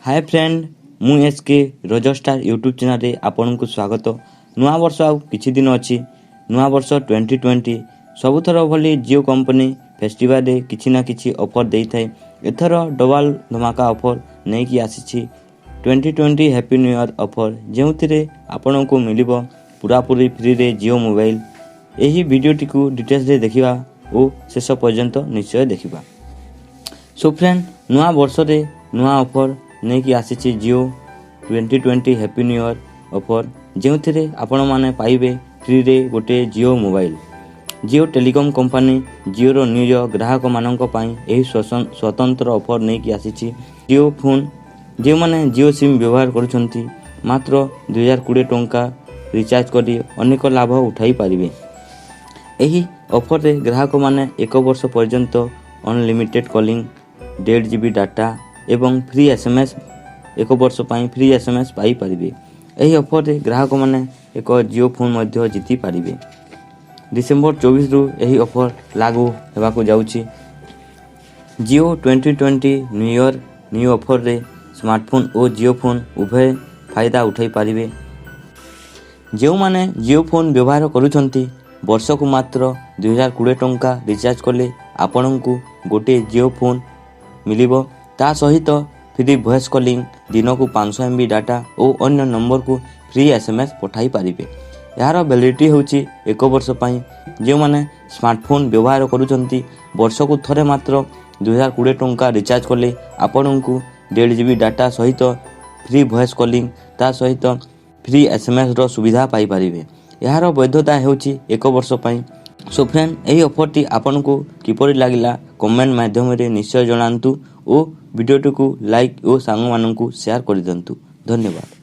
ହାଏ friend, ମୁଁ S K Raja star YouTube ଚ୍ୟାନେଲରେ ଆପଣଙ୍କୁ ସ୍ୱାଗତ। ନୂଆ ବର୍ଷ ଆଉ କିଛି ଦିନ ଅଛି। ନୂଆ ବର୍ଷ 2020। ସବୁଥର ଭଳି ଜିଓ କମ୍ପାନୀ ଫେଷ୍ଟିଭାଲରେ କିଛି ନା କିଛି ଅଫର୍ ଦେଇଥାଏ। ଏଥର ଡବଲ ଧମାକା ଅଫର୍ ନେଇକି ଆସିଛି, 2020 ହ୍ୟାପି ନ୍ୟୁ ଇୟର୍ ଅଫର୍, ଯେଉଁଥିରେ ଆପଣଙ୍କୁ ମିଳିବ ପୁରାପୁରି ଫ୍ରିରେ ଜିଓ ମୋବାଇଲ। ଏହି ଭିଡ଼ିଓଟିକୁ ଡିଟେଲ୍ସରେ ଦେଖିବା ଓ ଶେଷ ପର୍ଯ୍ୟନ୍ତ ନିଶ୍ଚୟ ଦେଖିବା। ସୋ ଫ୍ରେଣ୍ଡ, ନୂଆ ବର୍ଷରେ ନୂଆ ଅଫର୍ ନେଇକି ଆସିଛି Jio, 2020 happy new year offer, ଯେଉଁଥିରେ ଆପଣମାନେ ପାଇବେ ଫ୍ରିରେ ଗୋଟେ Jio mobile. Jio telecom company ଜିଓର ନିଜ ଗ୍ରାହକମାନଙ୍କ ପାଇଁ ଏହି ସ୍ୱତନ୍ତ୍ର ଅଫର୍ ନେଇକି ଆସିଛି। ଜିଓ ଫୋନ୍, ଯେଉଁମାନେ ଜିଓ ସିମ୍ ବ୍ୟବହାର କରୁଛନ୍ତି, ମାତ୍ର 2020 ଟଙ୍କା ରିଚାର୍ଜ କରି ଅନେକ ଲାଭ ଉଠାଇ ପାରିବେ। ଏହି ଅଫର୍ରେ ଗ୍ରାହକମାନେ ଏକ ବର୍ଷ ପର୍ଯ୍ୟନ୍ତ ଅନଲିମିଟେଡ୍ କଲିଂ, 1.5 ଜିବି ଡାଟା ଏବଂ ଫ୍ରି ଏସ୍ଏମ୍ଏସ୍, ଏକ ବର୍ଷ ପାଇଁ ଫ୍ରି ଏସ୍ଏମ୍ଏସ୍ ପାଇପାରିବେ। ଏହି ଅଫର୍ରେ ଗ୍ରାହକମାନେ ଏକ ଜିଓ ଫୋନ୍ ମଧ୍ୟ ଜିତି ପାରିବେ। ଡିସେମ୍ବର 24ରୁ ଏହି ଅଫର୍ ଲାଗୁ ହେବାକୁ ଯାଉଛି। ଜିଓ 2020 ନ୍ୟୁ ଇୟର୍ ନ୍ୟୁ ଅଫର୍ରେ ସ୍ମାର୍ଟଫୋନ୍ ଓ ଜିଓ ଫୋନ୍ ଉଭୟ ଫାଇଦା ଉଠାଇ ପାରିବେ। ଯେଉଁମାନେ ଜିଓ ଫୋନ୍ ବ୍ୟବହାର କରୁଛନ୍ତି, ବର୍ଷକୁ ମାତ୍ର 2020 ଟଙ୍କା ରିଚାର୍ଜ କଲେ ଆପଣଙ୍କୁ ଗୋଟିଏ ଜିଓ ଫୋନ୍ ମିଳିବ। ତା ସହିତ ଫ୍ରି ଭଏସ୍ କଲିଂ, ଦିନକୁ 500 ଏମ୍ବି ଡାଟା ଓ ଅନ୍ୟ ନମ୍ବରକୁ ଫ୍ରି ଏସ୍ଏମ୍ଏସ୍ ପଠାଇ ପାରିବେ। ଏହାର ଭ୍ୟାଲିଡ଼ିଟି ହେଉଛି ଏକ ବର୍ଷ ପାଇଁ। ଯେଉଁମାନେ ସ୍ମାର୍ଟଫୋନ୍ ବ୍ୟବହାର କରୁଛନ୍ତି, ବର୍ଷକୁ ଥରେ ମାତ୍ର 2020 ଟଙ୍କା ରିଚାର୍ଜ କଲେ ଆପଣଙ୍କୁ 1.5 ଜିବି ଡାଟା ସହିତ ଫ୍ରି ଭଏସ୍ କଲିଂ, ତା ସହିତ ଫ୍ରି ଏସ୍ଏମ୍ଏସ୍ର ସୁବିଧା ପାଇପାରିବେ। ଏହାର ବୈଧତା ହେଉଛି ଏକ ବର୍ଷ ପାଇଁ। ସୋ ଫ୍ରେଣ୍ଡ, ଏହି ଅଫର୍ଟି ଆପଣଙ୍କୁ କିପରି ଲାଗିଲା, କମେଣ୍ଟ ମାଧ୍ୟମରେ ନିଶ୍ଚୟ ଜଣାନ୍ତୁ ଓ ଭିଡ଼ିଓଟିକୁ ଲାଇକ୍ ଓ ସାଙ୍ଗମାନଙ୍କୁ ସେୟାର କରିଦିଅନ୍ତୁ। ଧନ୍ୟବାଦ।